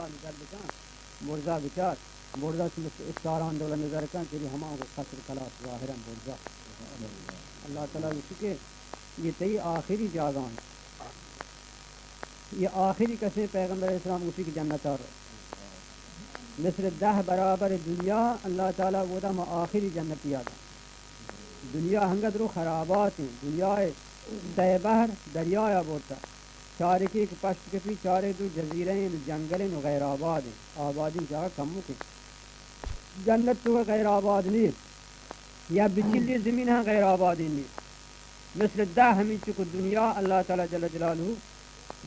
نظر بکن، برزا بچار، برزا چو استاران ڈول نظر کن، تیری ہما کو قصر کلاس ظاہرا برزا۔ اللہ تعالیٰ گوشی کہ یہ تئی آخری جاگہ ہیں۔ یہ آخری کسے پیغمبر اسلام گوشی کہ جنت آ رو۔ مثل دہ برابر دنیا اللہ تعالیٰ گودا ما آخری جنتی آدم۔ دنیا ہنگت رو خرابات ہیں۔ دنیا تہ بحر دریا یا بورتا۔ چارکی کہ پشت کپی چارے دو جزیرہ ہیں، جنگل ہیں، غیر آباد ہیں۔ آبادی جاگہ کم کے۔ جنت تو غیر آباد نہیں۔ یا بچلی زمین ہاں غیر آبادی نہیں۔ مثل دہ ہمیں چکو دنیا اللہ تعالیٰ جل جلالہ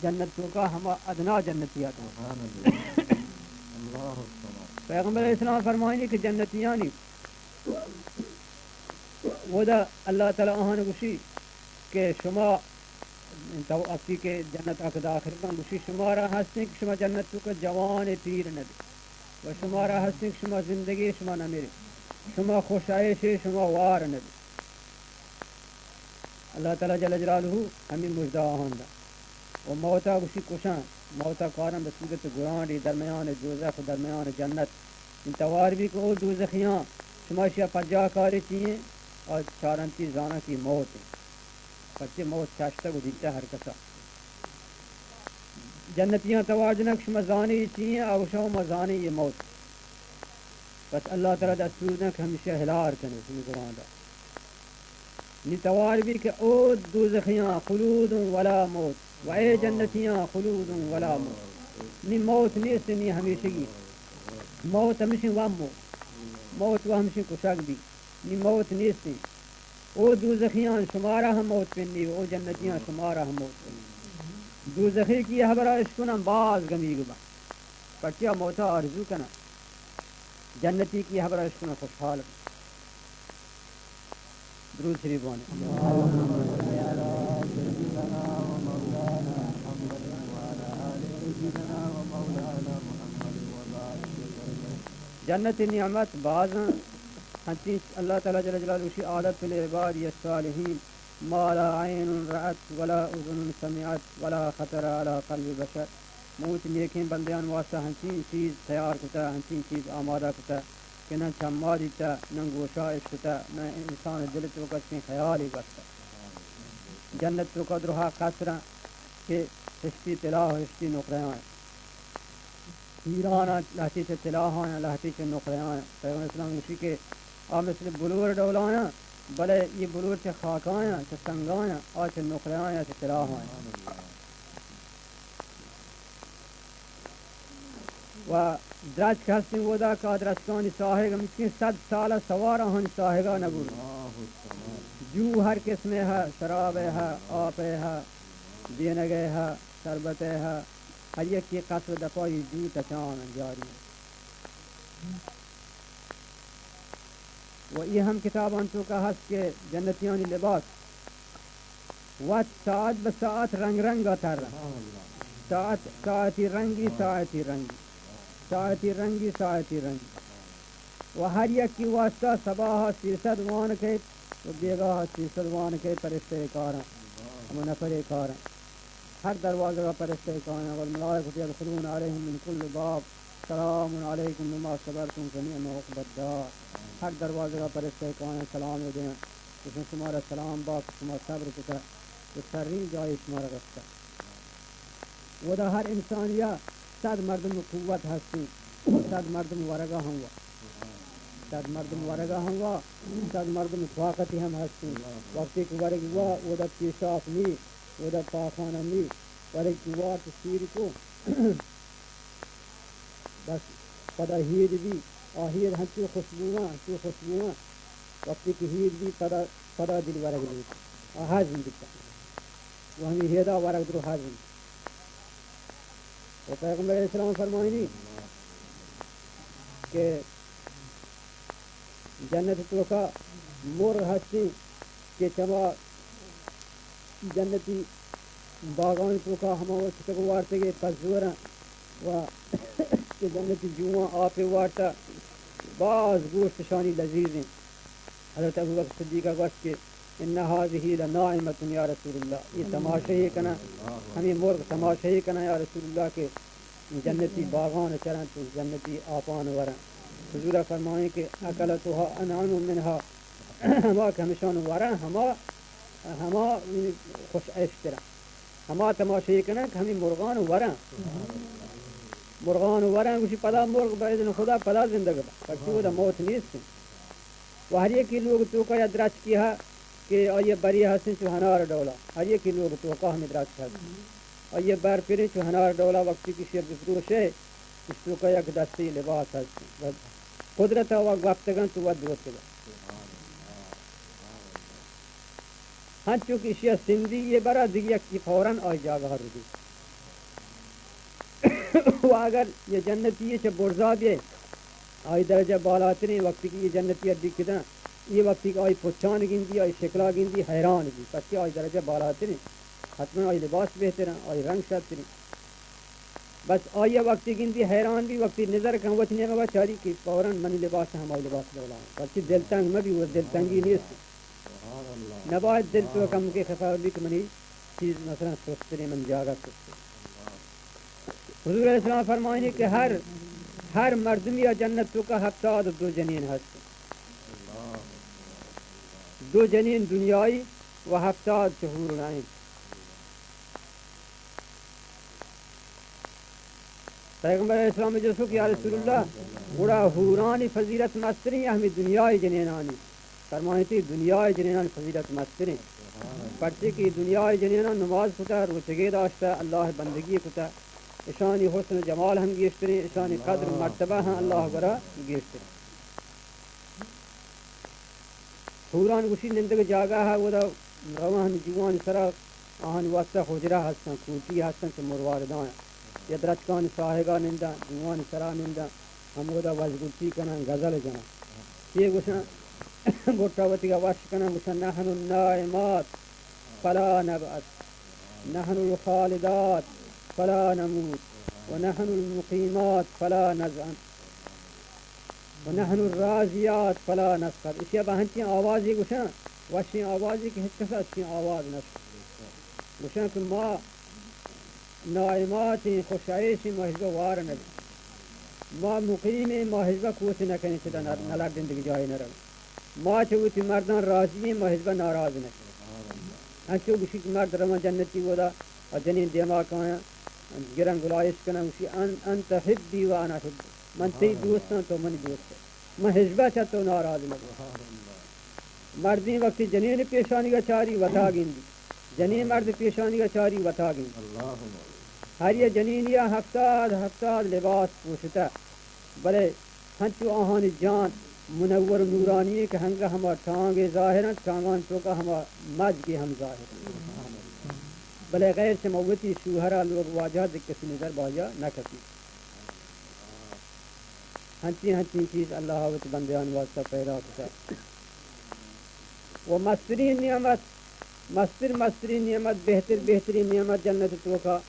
جنت تو کا ہما ادنا جنتی آتا۔ سبحان اللہ۔ اللہ اکبر۔ پیغمبر اسلام فرمائنی کہ جنتیانی ودا اللہ تعالیٰ آہان گوشی کہ شما تو اکی کہ جنت آ کہ داخل بن گوشی شما را ہستیں کہ شما جنت تو کا جوان پیر نبی و شما را ہستیں کہ شما زندگی شما نمیرے، شما خوش عیش شما وار نبی۔ اللہ تعالیٰ جل جلالہ ہمیں مژدہ آہان دا۔ و موتا گوشی کشاں، موتا کاراں بہ صورت گرانڈی درمیان دوزخ و درمیان جنت۔ این توار بی کہ او دوزخیاں شما اشیا پجا کاری چی ہیں؟ اور چارنتی زاناں کہ موت ہیں۔ پچے موت چاشتگ و دیتا ہر کسا۔ جنتیاں توار جنگ شما زانے چی ہیں؟ آ گوشاں ما زانے یہ موت۔ پس اللہ تعالیٰ دستور دن کہ ہمیشہ ہلار کنے شمی گرانڈا۔ نی توار بی کہ او دوزخیاں خلود ولا موت، و اے جنتیاں خلود ولا موت۔ نی موت نیست، نی ہمیشگی۔ موت ہمیشی وامو، موت و ہمیشی کشگ بی۔ نی موت نیست۔ او دوزخیاں شمارا ہم موت پنی، او جنتیاں شمارا ہم موت پنی۔ دوزخی کی حبرا اشکناں باز گمیگ با۔ پرچیا موتا آرزو کناں۔ جنتی کی حبرا اشکناں خوشحال با۔ درود شریف بوانیں۔ جنت نعمت بازاں، ہنچیں اللہ تعالیٰ جل جلالہ گوشی، اعددت لعبادی الصالحین ما لا عین رأت ولا اذن سمعت ولا خطر علی قلب بشر۔ من وتی نیکیں بندیان واسطہ ہنچیں چیز تیار کتا، ہنچیں چیز آمادہ کتا کہ نہ چما دیتا، نہ گوشا اشکتا، نہ انسان دل توکا چین خیالی گشتا۔ جنت توکا درہا قصراں کہ ہشتی طلا و ہشتی نقرہ آں۔ ہیران آں، لہتی چہ طلاہاں آں، لہتی چہ نقرہ آں۔ پیغمبر اسلام گوشی کہ آ مثل بلور ڈولا آں، بلے یہ بلور چہ خاکا آں، چہ سنگا آں، آ چہ نقرہ آں، چہ طلاہاں آں۔ و درچک ہستیں اودا کہ آ درچکانی ساہگ ہمچیں صد سال سوار آہانی ساہگا نہ بوت۔ جو ہر قسمے ہا، شرابے ہا، آپے ہا، دینگے ہا، شربتے ہا، ہر یکی قصر دپا یہ جو تچان جاری۔ و یہ ہم کتابان توکا ہست کہ جنتیانی لباس وت ساعت بہ ساعت رنگ رنگ ء تر انت۔ ساعت، ساعتی رنگی، ساعتی رنگی، ساعتی رنگی، ساعتی رنگی۔ و ہر یکی واسطہ صباح ء سیصد وان کیت و بیگاہ ء سیصد وان کیت، پرشتہ کاراں، ہمو نفر کاراں۔ ہر دروازگ ء پرشتہ کاراں، والملائکۃ یدخلون علیہم من کل باب، سلام علیکم بما صبرتم فنعم عقبی الدار۔ ہر دروازگ ء پرشتہ کاراں، سلام دیاں۔ گوشن، شمارا سلام با کہ شما صبر کتا، تو شرین جاہے شمارا رستا۔ اودا ہر انسانیا صد مردم قوت ہستیں، صد مردم ورگا ہم وا، صد مردم ورگا ہم وا، صد مردم طاقتی ہم ہستیں۔ وقتی کہ ورگ وا، اودا پیشاف نی، اودا پاخانہ نی، ورگ کہ وا تو سیر کو، بس پدا ہید بی، آ ہید ہنچو خوشبوان، ہنچو خوشبوان، وقتی کہ ہید بی پدا، پدا دل ورگ لوٹ، آ ہضم بیتا۔ و ہمے ہیدا ورگ درو ہضم۔ و پیغمبر علیہ السلام فرمائنی کہ جنت توکا مرغ ہستی کہ چما جنتی باغانی توکا ہما وقت چتگ وارتگے پزوراں و کہ جنتی جوان آپے وارتا، باز گوشتشانی لذیذ انت۔ حضرت ابوبکر صدیق ء گوشت کہ ان هذه لناعمة یا رسول اللہ، یہ تماشائی کناں، ہمیں مرغ تماشائی کناں یا رسول اللہ کہ جنتی باغان چرنت، جنتی آپان ورن۔ حضور فرمائیں کہ اکلتها انعم منها، ہما کہ ہمشان ورن، ہما، ہما خوش عیش ترن۔ ہما تماشے کنن کہ ہمیں مرغان ورن۔ مرغان ورن، گوشی پدا مرغ بہ اذن خدا پدا زندگ بہ۔ پرچی ودا موت نیست۔ و ہر یکی لوگ توکا یا درچکی ہا کہ آئی بری ہستن چو ہنار ڈولا۔ ہر یکی لوگ توکا ہمیں درچک ہست۔ آئی بر پریں چو ہنار ڈولا، وقتی کہ شیر بفروشے، اس توکا یک دستی لباس ہست۔ قدرت وا گپتگن تو ود دوتگن۔ ہنچو کہ ایشی ء سندی یہ برا دگہ یکی فوراً آئی جاگہ ء رجوع۔ و اگر یہ جنتی یہ چہ برزا بیئے، آئی درجہ بالاتریں، وقتی کہ یہ جنتی اڈی کدن، یہ وقتی کہ آئی پچان گندی، آئی شکلا گندی، حیران بی، پرچہ آئی درجہ بالاتریں، حتماً آئی لباس بہتریں، آئی رنگ شرتریں۔ بس آئی ء وقتی گندی حیران بی، وقتی نظر کن وتی نیمگا چاری کہ فوراً منی لباس ہمائی لباس ڈولا انت۔ پرچی دلتنگ مہ بی، و دلتنگی نیست۔ نباید دل تو کم کے خفا بی کہ منی چیز مثلاً سستریں، من جاگہ سستریں۔ حضور علیہ السلام فرمائنی کہ ہر، ہر مردمی ء جنت تو کا ہفتاد و دو جنین ہست۔ دو جنین دنیائی و ہفتاد چہ حور العین۔ پیغمبر علیہ السلام جسو کہ یا رسول اللہ، گڑا حورانی فضیلت مستریں یا ہمیں دنیای جنینانی؟ فرمائیتی دنیای جنینانی فضیلت مستریں، پرچے کہ دنیای جنینان نماز کتا، روچگے داشتا، اللہ بندگی کتا، اشانی حسن و جمال ہم گیشتریں، اشانی قدر و مرتبہ ہم اللہ گورا گیشتریں۔ حوران گوشی نندگ جاگہ ء، اودا روان ہمے جوانی سرا، آہانی واسطہ حجرہ ہستن، کوٹی ہستن چہ مرواردان، یا درچکانی ساہگا نندن، جوانی سرا نندن، ہمودا وشگوٹی کنن، غزل جنن۔ چے گوشن؟ گٹا وتیگا وش کنن، گوشن: نحن النائمات فلا نبعث، نحن الخالدات فلا نموت، و نحن المقیمات فلا نزعم، و نحن الراضیات فلا نسخط۔ اشیا با ہنچیں آوازے گوشاں، وشیں آوازے کہ ہچ کسا اشیں آواز نشت۔ گوشاں کہ ما نائماتیں، خوش عیشیں، ما ہچبر وار نبیں۔ ما مقیمیں، ما ہچبر کوچ نکنیں، چدا نہ، نہ لڈیں، دگہ جاہے نہ رویں۔ ما چہ وتی مرداں راضی ایں، ما ہچبر ناراض نہ۔ انچو گوشی کہ مرد رواں جنتی اودا، آ جنین دیما کایاں، گرن گلائش کنن، گوشی: ان، انت حبی و انا حبک، من تئی دوستاں، تو منی دوست ئے، من ہچبر چہ تو ناراض نہ بوں۔ مردین وقتی جنین پیشانیگا چاری، وتا گندی، جنین مرد پیشانیگا چاری، وتا گندی۔ ہر یہ جنینیا ہفتاد، ہفتاد لباس پوشتہ، بلے ہنچو آہانی جان منور و نورانی انت کہ ہنگہ ہما ٹانگے ظاہر انت، ٹانگانی توکا ہما مجگے ہم ظاہر انت۔ بلے غیر چہ وتی شوہرا، لوگ واجہا، دگہ کسی نظر باجا نہ کپیت۔ ہنچیں ہنچیں چیز اللہ وتی بندیانی واسطہ پیدا کتا۔ و مسترین نعمت، مستر مسترین نعمت، بہتر بہترین نعمت جنت توکا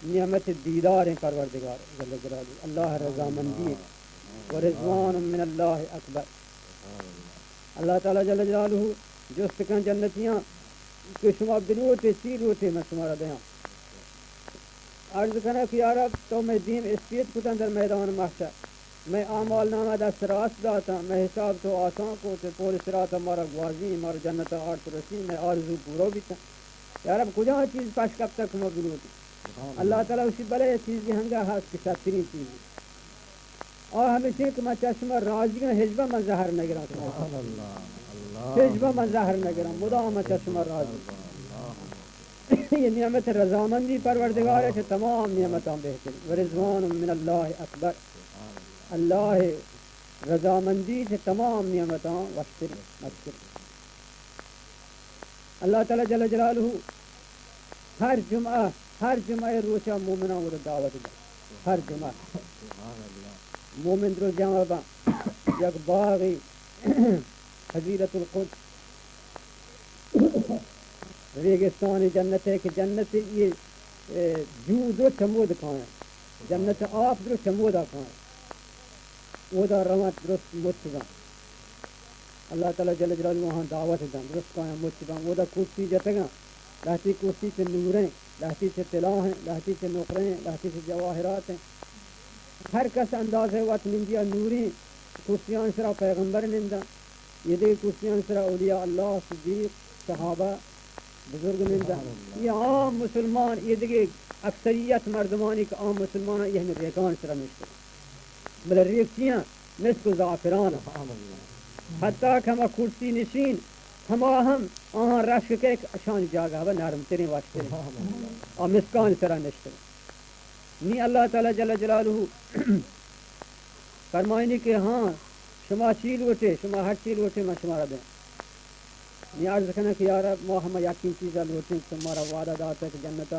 نعمت دیدار انت پروردگار جل جلالہ، اللہ رضامندی انت۔ و رضوان من اللہ اکبر۔ اللہ تعالی جل جلالہ جست کن جنتیاں کہ شما بلوٹے، چی لوٹے، من شمارا دیاں۔ عرض کناں کہ یا رب، تو مئے دیم اسپیت کتاں در میدان محشر، مئے اعمال نامہ دست راست داتاں، مئے حساب تو آسان کت، پول صراط مارا گوازی، مارا جنت آرت رسی، مئے آرزو پورو بیتاں۔ یا رب، کجام چیز پش کپتہ کہ ما بلوٹیں؟ اللہ تعالی گوشی، بلے، چیزی ہنگا ہست کہ شرترین چیزی۔ آ ہمیش انت کہ من چہ شما راضی آں، ہچبر من زہر نگراں۔ سبحان اللہ، اللہ۔ ہچبر من زہر نگراں، مدام من چہ شما راضی۔ یہ نعمت رضامندی پروردگار چہ تمام نعمتاں بہتر۔ و رضوان من اللہ اکبر۔ اللہ رضامندی چہ تمام نعمتاں وشتر، مستر۔ اللہ تعالی جل جلالہ ہر جمعہ، ہر جمعہ روچا مومناں ودا دعوت دا۔ ہر جمعہ مومن درو جمع با، یک باغی، حظیرۃ القدس، ریگستان جنت ہے کہ جنت یہ، اے، جو درو چمود کھائیں، جنت آپ درو چمودا کھائیں۔ اودا روانت درست مچ بنت۔ اللہ تعالی جل جلالہ آہاں دعوت دنت، درست آیاں مچ بنت۔ اودا کرسی جتگ انت، لہتے کرسی چہ نوریں، لہتی چہ طلا ایں، لہتی چہ نقرہ ایں، لہتی چہ جواہرات ایں۔ ہر کس اندازہ وت نندی ءَ نوریں کرسیانی سرا پیغمبر ننداں، یہ دگہ کرسیانی سرا اولیاء اللہ، صدیق، صحابہ، بزرگ ننداں۔ یہ عام مسلمان، یہ دگہ اکثریت مردمانی کہ عام مسلمان یہ ہمیں ریکان سرا نشتگ۔ بلے ریک چیاں؟ مسک و زعفران۔ سبحان اللہ۔ حتیٰ کہ ہما کرسی نشین، ہما ہم آہاں رشک کئے کہ اشانی جاگہ بہ نرم تریں، وش تریں۔ سبحان اللہ۔ آ مسکانی سرا نشتگ۔ نی اللہ تعالی جل جلالہ فرمائنی کہ ہاں، شما چی لوٹے، شما ہر چی لوٹے، من شما را دیں۔ نی عرض کناں کہ یا رب، ما ہما یقین چیزا لوٹیں کہ تو مارا وعدہ داتا کہ جنتا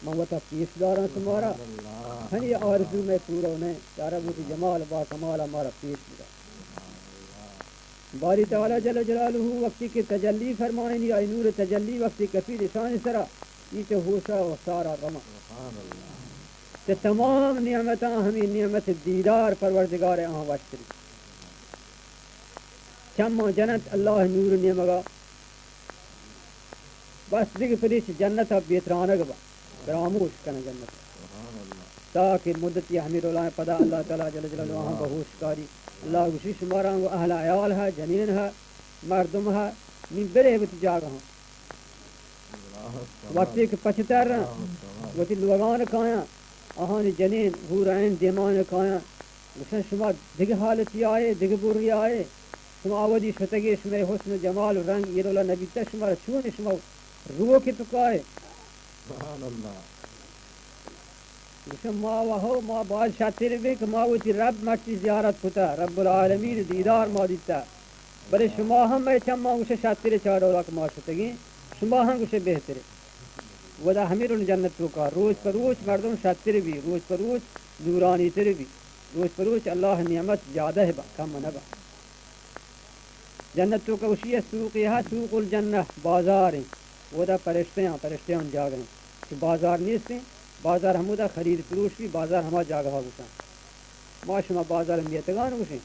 من وتا پیش داراں شمارا۔ سبحان اللہ۔ ہنی آرزو میں پورا نہ، یا رب وتی جمال با کمالا مارا پیش بدار۔ باری تعالی جل جلالہ وقتی کہ تجلی فرمائنی، آئی نور تجلی وقتی کپی اشانی سرا، ای چہ ہوشا و سارا رواں۔ سبحان اللہ۔ چہ تمام نعمتاں ہمیں نعمت دیدار پروردگار آہاں وشتری۔ چماں جنت اللہ نور نیمگا۔ بس دگہ پدی چہ جنت ء بے ترانگ با، فراموش کنگ جنت ء۔ سبحان اللہ۔ تا کہ مدتی ہمے ڈولائیں پدا اللہ تعالی جل جلالہ آہاں بہوش کاری۔ اللہ گوشی شمارا انگو اہل عیال ہے، جنین ہے، مردم ہے، نی برے وتی جاگہ ہاں۔ اللہ اکبر۔ وقتی کہ پچتر اللہ اکبر۔ وتی لوگان کایاں، آہانی جنین حور عین دیمان کایاں۔ گوشن، شما دگہ حالتی آئے، دگہ بری آئے، شما آودی شتگے، شمئے حسن و جمال و رنگ یہ ڈولا نبیتہ، شما را چون شما روک تو کائے؟ سبحان اللہ۔ گوشن، ما وہو، ما باز شاتر بیں کہ ما وتی رب مرچی زیارت کتا، رب العالمین دیدار ما دیتا۔ بلے شما ہم مئے چماں گوشے شاتر چا ڈولا کہ ما شتگیں، شما ہم گوشے بہترے۔ ودا ہمے رون جنت توکا روچ پہ روچ مردم شاتر بی، روچ پہ روچ نورانی تر بی۔ روچ پہ روچ اللہ نعمت زیادہ با، کم نہ با۔ جنت توکا اشی سوقے ہا، سوق الجنہ، بازار ہیں۔ ودا پرشتیاں، پرشتیاں جاگہ ہیں۔ کہ بازار نیست ہیں، بازار ہمودا خرید فروش بی، بازار ہما جاگہ ہا گوشن۔ ما شما بازار میتگان گوشیں۔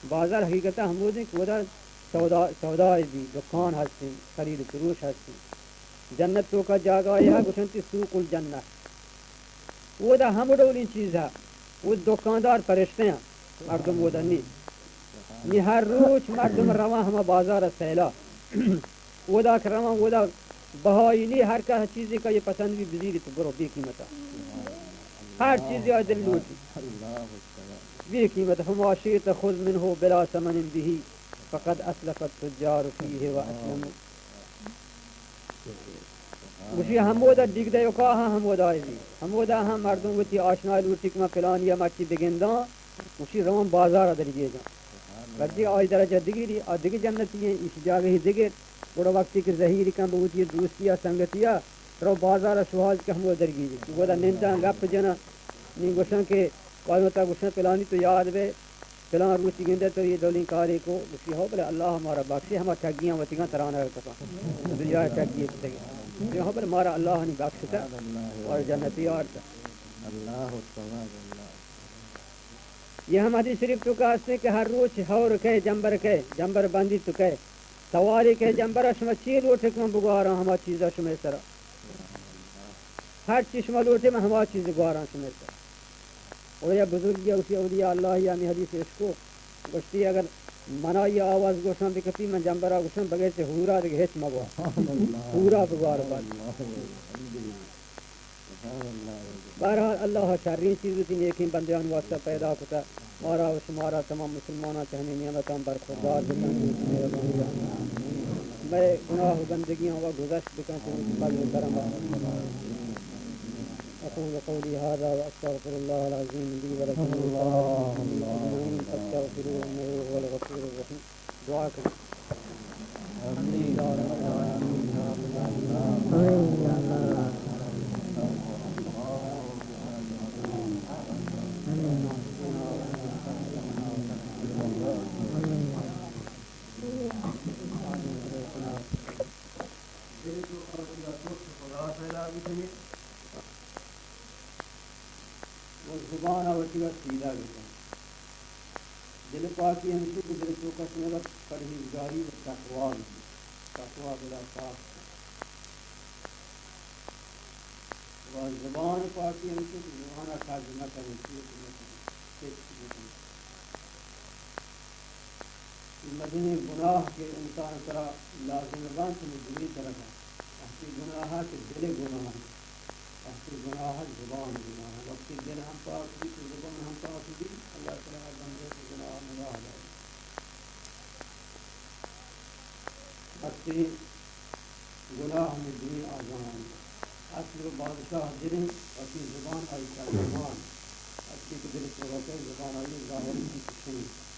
بازار حقیقتا ہمودیں کہ ودا سودا، سودا بی، دکان ہستیں، خرید فروش ہستیں۔ جنت توکا جاگہ آئی ہا گوشنتی سوق الجنہ۔ اودا ہم ڈولیں چیز ہا۔ او دکاندار پرشتے ہیں۔ مردم اودا نی۔ نی ہر روچ مردم رواں ہما بازار سیلا۔ اودا کہ رواں اودا بہائی نی، ہر کس چیزی کا یہ پسند بی بزیری تو برو بے قیمتا۔ ہر چیزی آ دل لوٹی۔ بے قیمت۔ فما شئت خذ منه بلا ثمن به فقد اسلف التجار فيه واسلموا۔ گوشی ہمودا ڈیگ دیوکا ہاں ہمودا بی۔ ہمودا ہم مردم وتی آشنا لوٹی کہ ما پلانی یا مرچی بگنداں، گوشی روان بازار درگیجاں۔ مرچی آئی درجہ دگری، آ دگہ جنتی ہیں، ایش جاگہی دگر۔ گڑا وقتی کہ زہیری کن بہ وتی دوستی یا سنگتی یا رو بازار شوہاز کہ ہمو درگیجی۔ گودا ننداں گپ جناں، نی گوشاں کہ واجہ تا گوشاں پلانی تو یاد بے، پلان روچی گندے تو یہ ڈولیں کارے کو، گوشی ہو بلے اللہ مارا بخشی، ہما ٹگیاں وتیگاں ترانہ کپاں۔ دنیا ٹگی کتگی۔ گوشی ہو بلے مارا اللہ نی بخشتا اور جنتی آرتا۔ اللہ اکبر، اللہ۔ یہ ہم حدیث شریف توکا ہستے کہ ہر روچ ہور کئے، جمبر کئے، جمبر بندی تو کئے۔ سواری کئے جمبر شما چی لوٹے کہ من بگواراں ہما چیزا شمئے سرا۔ ہر چی شما لوٹے من ہما چیز گواراں شمئے سرا۔ اور یا بزرگی اوسی اولیاء اللہ یا ہمیں حدیث اشکو گوشتی، اگر منا یہ آواز گوشاں بکپی، من جمبرا گوشاں بغیر چہ ہورا دگہ ہچ مگوار۔ ہورا بگوار بس۔ بہرحال، اللہ شریں چیز وتی نیکیں بندیان واسطہ پیدا کتا۔ مارا و شمارا تمام مسلماناں چہ ہمیں نعمتاں برخوردار بکن۔ مئے گناہ و گندگیاں و گذشت بکن چہ وتی فضل و کرم۔ اقول قولی هذا واستغفر الله العظيم لي ولكم ولسائر المسلمين اجمعين فاستغفروه انه هو الغفور الرحيم۔ دعا کریں۔ آمین۔ و زبان ء وتی وت سیدھا بکن۔ دل پاکی ہمیشہ کہ دل توکا شمئے وت پرہیزگاری و تقوا بی۔ تقوا دلا پاک کن۔ و زبان پاکی ہمیش انت کہ زبان ء کج مہ کن ئے، چیز مہ کن ئے، ہچ مہ کن ئے۔ اے مزنیں گناہ کہ انسان ء سرا لازم بنت، ہمے دومی طرف ء۔ وقتی گناہ ء کہ دل گناہ انت، وقتی گناہ ء زبان گناہ انت۔ وقتی دل ہم پاک بیت، زبان ہم پاک بیت، اللہ تعالی بندے کہ گناہ نگاہ دارت۔ وقتی گناہ ہمے دوئیں اعضاء انت۔ اصل و بادشاہ دل انت، وقتی زبان آئی ترجمان۔ وقتی کہ دل توبہ کئے، زبان آئی ظاہر بیت، چشیں۔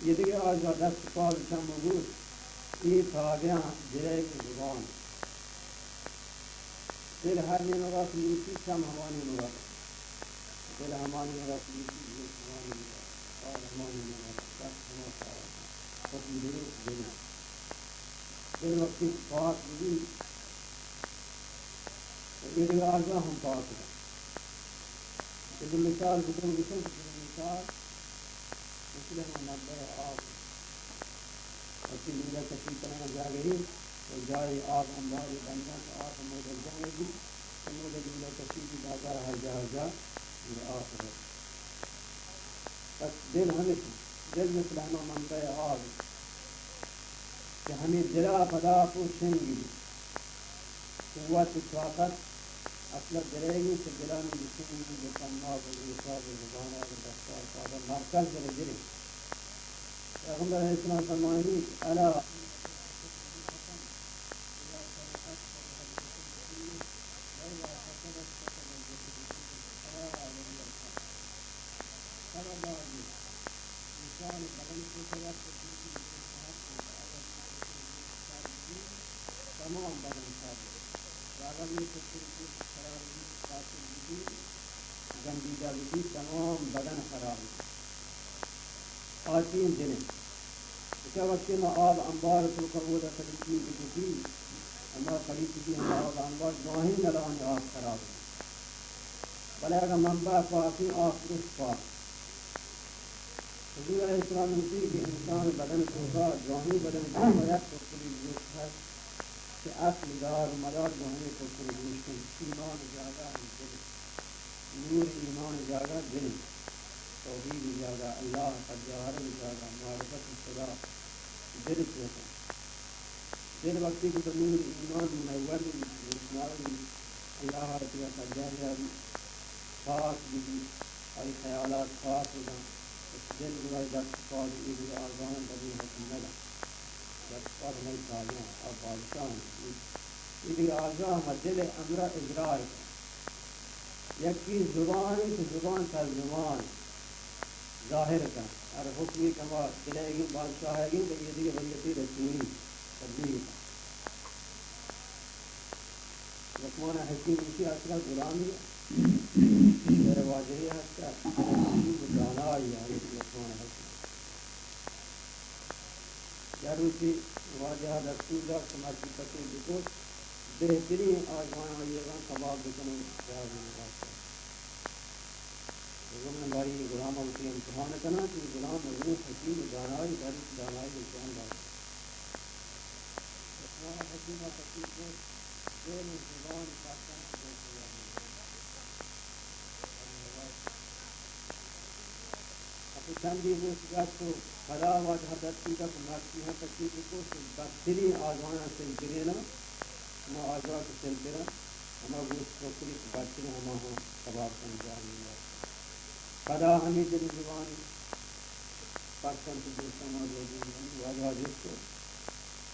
یہ دگہ اعضاء، دست، پاد، چم و گوش، یہ تابعاں دل ء زبان۔ دل ہر نیمگا کہ لوٹی، چم ہما نیمگا۔ دل ہما نیمگا کہ لوٹی، گوش ہما نیمگا۔ پاد ہما نیمگا، دست ہما پاد۔ حکم دے دل۔ دل وقتی پاک بی، تو یہ دگہ اعضاء ہم پاک بی۔ دل مثال بدن بکن، دل مثال مثل ہما منبع آب۔ وقتی لولہ کشی کنگا جاگہے، و جاہے آب انبارے بنداں کہ آب ہمودا جمع بی، ہمودا لولہ کشی بی، بازار ہر جاہ جاہ یہ آب رس۔ پس دل ہمیش انت، دل مثل ہما منبع آب انت کہ ہمے دلا پدا پہ شنگ بی۔ قوت و طاقت اصل ء دل ء انت کہ دلانی بشنگ بی، بہ چما، بہ گوشا، بہ زبانا، بہ دستا، پادا، مرکز دل ء دل انت۔ پیغمبر علیہ السلام فرمائنی، الا خبردار بی، انسان بدن توکا یک پتری ساعت کو اگر تمام بدن خراب بی، اگر یہ پتری خراب بی، فاسد بی، گندیدہ بی، تمام بدن خراب بی۔ آتین دل انت۔ اچھا، وقتی ما آب انبار توکا بودا پلیتی بکشی، ہما پلیتی بی، ہما آب انبار، دواہیں نلانی آب خراب انت۔ بلے اگاں منبع پاکیں، آب درست پاک۔ حضور علیہ السلام گوشی کہ انسان بدن توکا، جوانی بدن توکا یک پتری گوشت ہست کہ اصل دار و مدار جوانی پتری گوشت انت۔ ایمان جاگہ ہم دل، نور ایمان جاگہ دل، توحید جاگہ اللہ، پجارگ جاگہ معرفت خدا دل توکا۔ دل وقتی کہ بہ نور ایمان منور بی، روشنائی بی، اللہ ء وتی ء پجاہ داری، پاک بی، آئی خیالات پاک بی، دل گڑا دست پاد ایدگہ آزان بنی حکم ندا۔ دست پاد مئی تابعاں، آ بادشاہ انت۔ ایدگہ آزا ہما دل امرا اجرا کن۔ یکی زبان انت کہ زبان ترجمان ظاہر کن۔ ہر حکمی کہ ہما دلائیگیں، بادشاہیگیں، بہ یہ دگہ بریتی رسولی تبلیغ کن۔ لقمان حکیم ایشی آسرا غلامی، شعر واجہی ہستا، دانائی آئی لقمان حکیم۔ یا روچی واجہ دستور دات کہ مرچی پتے بکوش، بہترین آزمایاں آئی اگاں کباب بکنو، پیاز نہ واسطہ۔ بزاں من باری غلام وتی امتحان کناں کہ غلام مزنیں حکیم و دانائی، باری دانائی امتحان دات۔ لقمان حکیم پتے بکوش، دل و زبان پاکاں۔ اپو چندی روچ گشت و پدا واجہ دستور دات کہ مرچی ہم پچی بکوش و بدترین آزمایاں سل بگینا، ہما آزما کہ سل برا، ہما گوشت پکلی کہ بدترین ہما ہم کباب کن جاہی۔ پدا ہمے دل زبانی پرسن کہ دوستان آزادی واجہ جست کو۔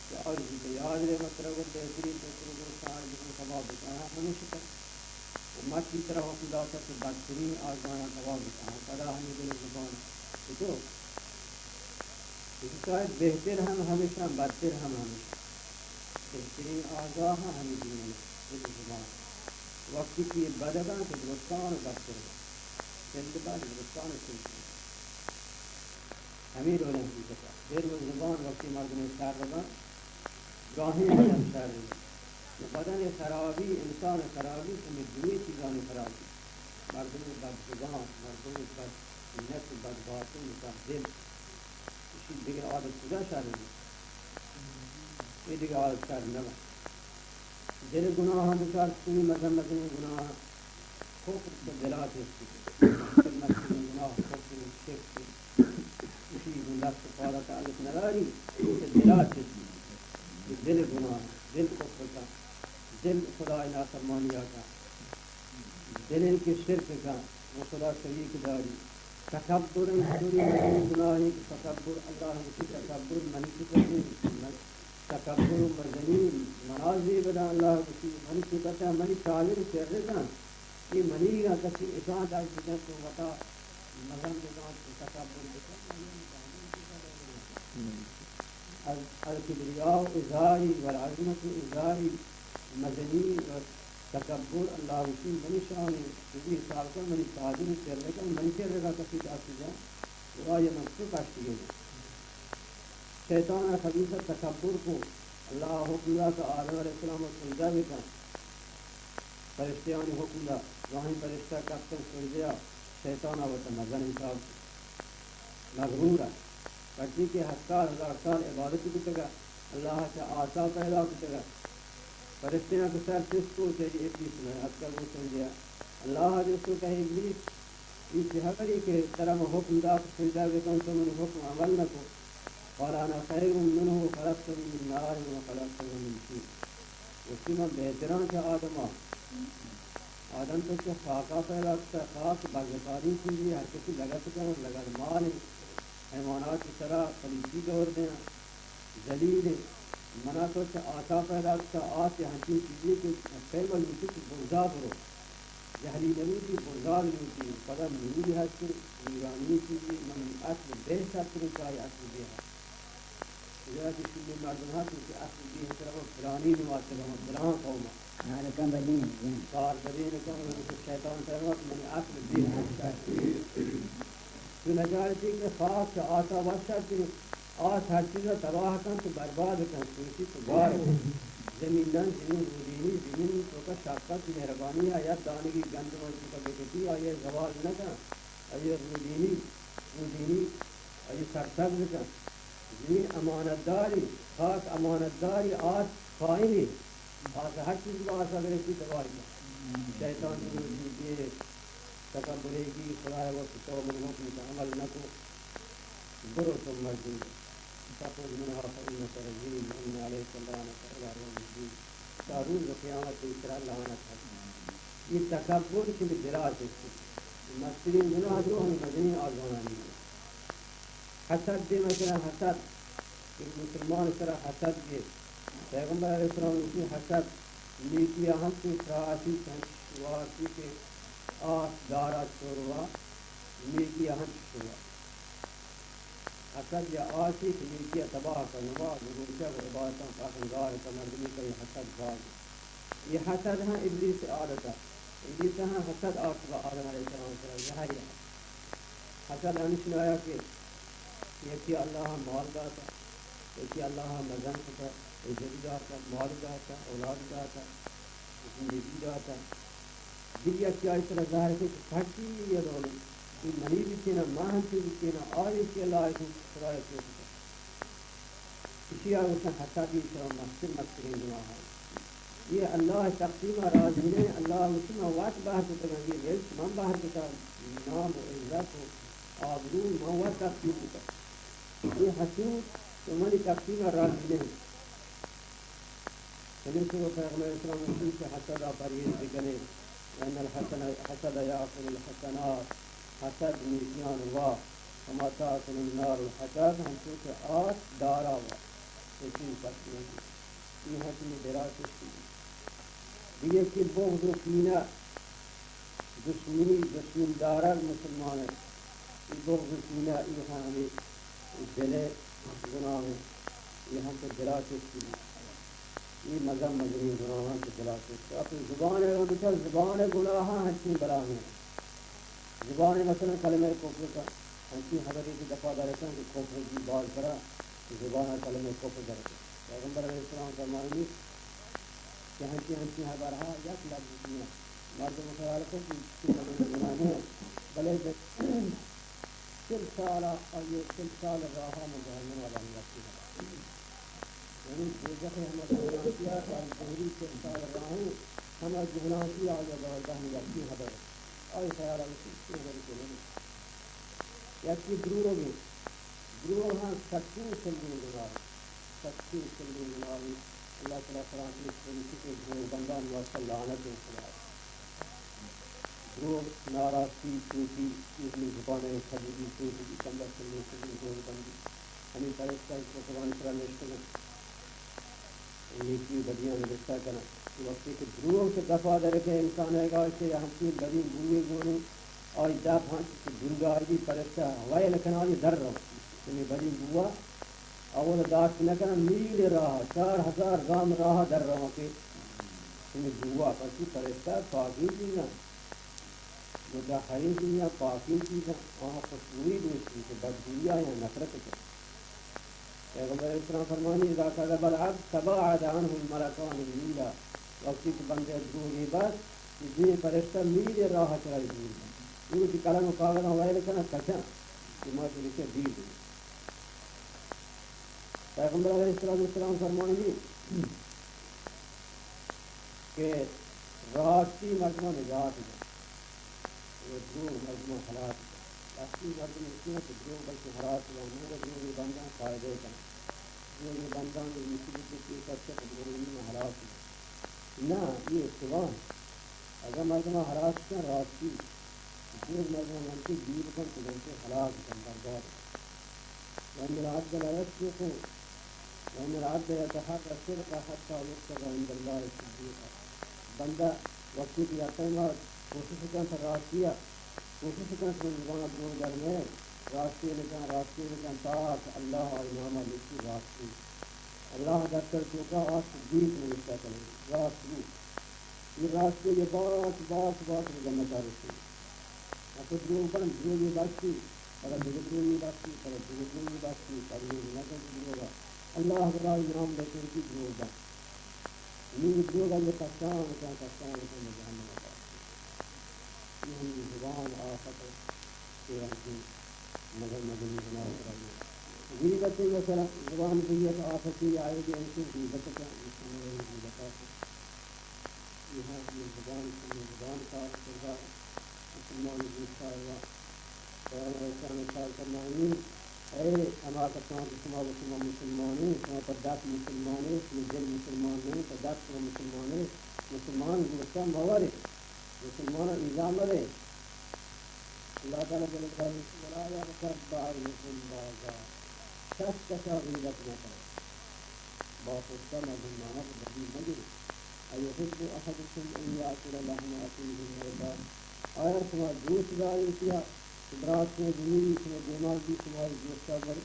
کہ عرض کہ یاد رے، من ترا گوں بہترین پتر و گوشت آرگ بکن کباب بکن، آہاں ہمیش کن۔ و مرچی ترا حکم داتا کہ بدترین آزمایاں کباب بکن، آہاں پدا ہمے دل زبان کہ تو، کہ شاید بہتر ہم ہمیشاں، بدتر ہم ہمیشاں۔ بہترین آزا ہم ہمے دین، دل زبان۔ وقتی کہ بدگاں کہ درستان و بدتر۔ سل بد درستان و سل۔ ہمے ڈولیں حقیقت ء۔ دل و زبان وقتی مردمے شر بنت، گاہیں بدن شر انت۔ و بدن خرابی، انسان خرابی، ہمے دوئیں چیزانی خرابی۔ مردم بد زبان، مردم بد نیت و بد باطن و بد دل۔ اشی دگہ عادت کجا شر انت؟ اے دگہ عادت شر نہ بنت۔ دل گناہاں بچار، چونی مزن مزنیں گناہ کفر چہ دلا چست۔ مستریں گناہ کفر و شرک، اشی گوں دست و پادا تعلق نداری، چہ دلا چست۔ دل گناہ، دل کفر کا، دل خدای نافرمانیا کا۔ دلیں کہ شرک کن و خدا شریک داری۔ تکبر انت چونی مزنیں گناہے کہ تکبر، اللہ گوشی تکبر منی صفت انت۔ من، تکبر و مزنی منا زیب داں، اللہ گوشی منی صفت انت، منی چاگر چرکاں، اے منی را کسی اشان داشت بکن تو وتا مزن بکن تو تکبر بکن۔ ال-، الکبریاء ازاری والعظمت ازاری، مزنی و تکبر، اللہ گوشی منی شان، چیزی حساب کن، منی چادر چرکا، منی چرکا کسی داشت جان، خدای من تو کاشتی گئے۔ شیطان خبیث تکبر کو، اللہ حکم دا کہ آدم علیہ السلام سجدہ بکن۔ فرشتیانی حکم دا، واہیں فرشتہ کپتن سجدہ، شیطان وت مزن حساب مغرور ء۔ پرچی کہ ہزار ہزار سال عبادت کتگ ء، اللہ ء چہ آسا پیدا کتگ ء۔ فرشتیاں کہ سر چست کو، تئی ابلیس میں اتکا گو سجدہ۔ اللہ ء جست کو کہ ابلیس، اے چہ ہبری کہ ترا من حکم دات سجدہ بکن، تو منی حکم عمل نہ کو۔ قال انا خیر منه خلقتنی من نار و خلقته من طین۔ گوشتی من بہتراں چہ آدم ء۔ آدم تو چہ خاکا پیدا کتا، خاک بزگترین چیزی، ہر کسی لگت کن، لگت مال انت، حیوانات سرا پلیتی دور دیاں، ذلیل انت۔ منا تو چہ آسا پیدا کتا، آس یہ ہنچین چیزی کہ پیما لوٹی کہ برزا برو، جہلی نبوتی برزا لوٹی، پدا نوری ہستی، نورانی چیزی، من اصل بہتر ترین چاہی اصل بہتر۔ ادا کہ شمے مردم ہست کہ اصل بی ہتر ہم فلانی نماز تگا ہم فلان قوم۔ کار کن بدین، کار بدین کن، شیطان تگا منی اصل بی ہتر۔ تو نجارتی کہ خاص آسا وشا کہ آس ہر چیز تباہ کن تو برباد کن، سوچی تو گار کن۔ زمین نن، زمین رودینی، زمین تو کا شفقت مہربانی ہے، یا دانگی گندم تو کا بکتی، آیا زوال نہ کن۔ آئی رودینی، رودینی، آئی سرسبز کن۔ زمین امانتداری، خاک امانتداری، آس خائنی، آس ہر چیز با آسا گرفتی تباہی کن۔ شیطان تو روزی دے، تکبرے کی خدای وقت تو من حکم کا عمل نہ کو۔ برو تو مردی۔ فخرج منها فإنك رجيم وإن عليك اللعنة إلى يوم الدين۔ تا روز قیامت تئی سرا لعنت ہست۔ اے تکبر کہ دلا چست، مسترین گناہ دو ہم مزنین آزمانانی۔ حسد دے، مثلا حسد، کہ مسلمان سرا حسد دے۔ پیغمبر علیہ السلام گوشی حسد نیکی ہم تو تراشی، تنش وارتی کہ آس دارا چوروا، نیکی ہم شوا۔ حسد یا آسی کہ نیکی ء تباہ کن، نماز و روچگ و عبادتاں پاسنگار کن، مردمی کئی حسد باز۔ یہ حسد ہاں ابلیس عادت ہے۔ ابلیس ہاں حسد آتکا آدم علیہ السلام سرا زہری ہے۔ حسد ہمشن آیا کہ یکی اللہ مال داتا، یکی اللہ مزن کتا، عزت داتا، مال داتا، اولاد داتا، زندگی داتا۔ دگہ یکے آئی سرا ظاہر کت کہ پرچی یہ ڈول انت؟ اے منی بچینا، ما ہنچو بچینا، آئی کہ لائق انت، خدایا چو کتا۔ اشیا گوشن حسد، اے سرا مستر مسترین گناہ انت۔ یہ اللہ تقسیم راضی نہ، اللہ گوشی من وت بہر کتگاں، یہ رزق من بہر کتا، نام و عزت و آبرو من وت تقسیم کتا۔ یہ حسود تو منی تقسیم راضی نہ۔ ہمے سبب پیغمبر اسلام گوشی کہ حسد ء پرہیز بکنے، ان الحسن، حسد یاکل الحسنات، حسد نیکیان وا، کما تاکل النار الحطب، ہنچو کہ آس دارا وا، یقین پس نہیں۔ یہ حسن دلا چشتی۔ دیگہ کہ بغض و کینہ، دشمنی، دشمن دارگ مسلمان ء۔ اے بغض و کینہ، اے ہم ہمے دل ء گناہ انت۔ اے ہم چہ دل ء چست انت۔ اے مزن مزنیں گناہ انت کہ دل ء چست انت۔ اپنی زبان ء بچار، زبان ء گناہ ہنچیں بلاہیں۔ زبان ء مثلاً کلمہ کفر کا، ہنچیں حبرے کہ دپا در کن کہ کفر بی باز برا، زبان ء کلمہ کفر در کن۔ پیغمبر علیہ السلام فرمائنی، کہ ہنچیں ہنچیں ہبرہا یک لبز دیاں۔ مردم خیال کت کہ چیز گناہ نہ انت، بلے چل سال آئی، چل سال راہا من جہنم ء رہی رکھتی ہوں۔ یعنی دوزخ ءِ ہما جہلانکی ءَ، کہ آئی دوری چہ سال راہیں، ہما جہلانکی ءَ آئی ءَ دور دہن یکیں ہبر۔ آئی خیال ءَ ایشی نظر کہ نہ بیت۔ یکے دروگ انت۔ دروگ ہم سکیں سلیں گناہ انت۔ سکیں سلیں گناہ انت۔ اللہ تعالیٰ قرآن شریف ءَ گوشیت کہ دروگ بندان واسطہ لعنت انت خدا۔ دروگ، ناراستی، چوٹی، اے ہمے زبان ءِ خبیثی، چوٹی، کمبر سلیں سلیں دروگ بندی۔ ہمے فرشتہ کہ قرآن ءِ سرا نشتگ انت، نیکی و بدیاں نبشتہ کناں۔ وقتی کہ دروگ چہ دپا در کئے، انسان ءَ گوشت کہ ہمچین بدیں بوئے گون انت، آئی دپ ہنچ کہ بنڈائگی، فرشتہ ویل کناں، آئی در رو۔ ہمے بدیں بوا اول داشت نہ کناں، میل راہ، چار ہزار گام راہ در رواں کہ ہمے بوا، پرچی فرشتہ پاکیں چیزاں، مطہریں چیزاں، پاکیں چیزاں، آہاں خوشبوئی دوشی کہ بدبوئی آیاں نفرت کن۔ پیغمبر علیہ السلام فرمانی، اذا کذب العبد تباعد عنه الملکان میلا۔ وقتی کہ بندے دروگے بست، یہ دوئیں فرشتہ میل راہ چرائی دور بنت۔ یہ وتی قلم و کاغذاں ویل کناں، کشاں کہ ما چہ دور بیں۔ پیغمبر علیہ الصلوۃ والسلام فرمانی کہ راستی مردماں نجات دنت و دروگ مردماں ہلاس کنت۔ راستی مردم ایشی انت کہ دروگ بلکہ ہلاس کنت، مگر دروگی بنداں فائدہ کنت۔ دروگی بنداں یہ مصیبت پیش کپت کہ دروگی ہلاس کنت۔ نہ، یہ اشتباہ انت۔ اگاں مردماں ہلاس کن راستی، دروگ مردماں گنتی دیر کن تو گنتی ہلاس کن، برباد کن۔ وان العبد لیصدق، وان العبد یتحری الصدق حتی یکتب عند اللہ صدیقا۔ بندہ وقتی کہ یک ٹائما کوشش کنت راستی ءَ، کوشش کنت من زبان ءَ دروگ در نئیت، راستی نکن، راستی نکن، تاک اللہ آئی نام ءَ لکھی راستی۔ اللہ دفتر توکا آ صدیق نوشتہ کنت، راست گو۔ یہ راستی یہ باز، باز، باز جنت ءَ رسی۔ اگاں تو دروگ بند، دروگی بستی، پدا دگہ دروگی بستی، پدا دگہ دروگی بستی، پدا یہ نہ کن دروگا۔ اللہ برائی نام لکھی دروگ بند۔ نی دروگ ءَ یہ کشان کن، کشان کن، جہنم ءَ۔ یہ ہم زبان آفت انت کہ ہم مگر مدنی بنا کر۔ غیبت مثلا زبان غیبت آفتی آئے گی، انسان غیبت کا، مسلمان غیبت آفت۔ یہ ہم زبان، زبان کا کردار مسلمان دوست آئے گا۔ پیغمبر اسلام ارشاد فرمانی، اے ہما کسان کہ شما گو شما مسلمان ایں، شما پہ دپ مسلمان ایں، شما دل مسلمان نہ ایں، پہ دپ شما مسلمان ایں، مسلمان گوشتا مورے، مسلمان ایزا مدے۔ اللہ تعالی جل جلالہ، ولا یغتب بعضکم بعضا، کس کسا غیبت نہ کن۔ باپشتا مردم نامہ بدی مگرے۔ ایحب احدکم ان یاکل لحم اخیہ میتا، آیا شما دوست داری کیا کہ برات شما بمیری، شما دیماغ بی، شما دوستا برے؟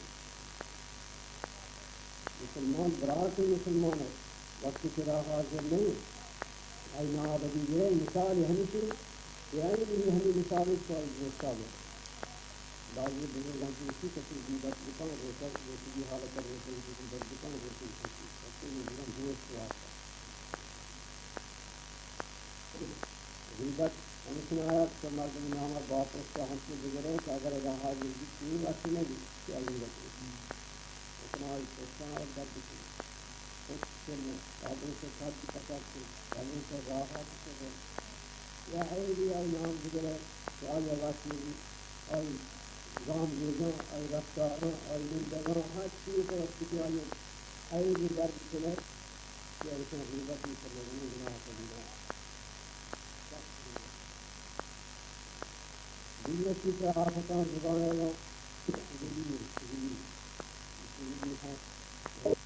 مسلمان برات مسلمان ہے، وقتی کہ را حاضر نہیں، آئی نام بدی گرے۔ مثال ہمیشی کہ آئی بھی ہمیں مثال اس کو دوستا برے۔ بعضی بزرگاں کی اسی قسم غیبت بکن، روچگ، روچگی حالت، روچگ غیبت بکن، روچگ کسی، کسی بزرگاں دوست واسطہ۔ غیبت ہمشن آیات کہ مردم نام ءَ باپشتا ہنچو بگرے کہ اگر ادا حاضر بیت، چی واسطہ نہ بیت، چی غیبت بیت۔ اتنا آئی پشتاں اور درد کنت۔ پشت کنت، آدم سے قد پکڑ کنت، آدم سے راہ پکڑ۔ یا عیبی آئی نام بگرے کہ آئی واسطہ بیت، آئی گام گیجاں، آئی رفتاراں، آئی نندگاں، ہر چیز وقت کہ آئی عیبی درد کنت۔ کہ ایشاں غیبت ءِ چہ مزنیں گناہ ءَ کبیرہ۔ دومی چیز آفتاں زبان ءَ چگلی، چگلی، چگلی ءَ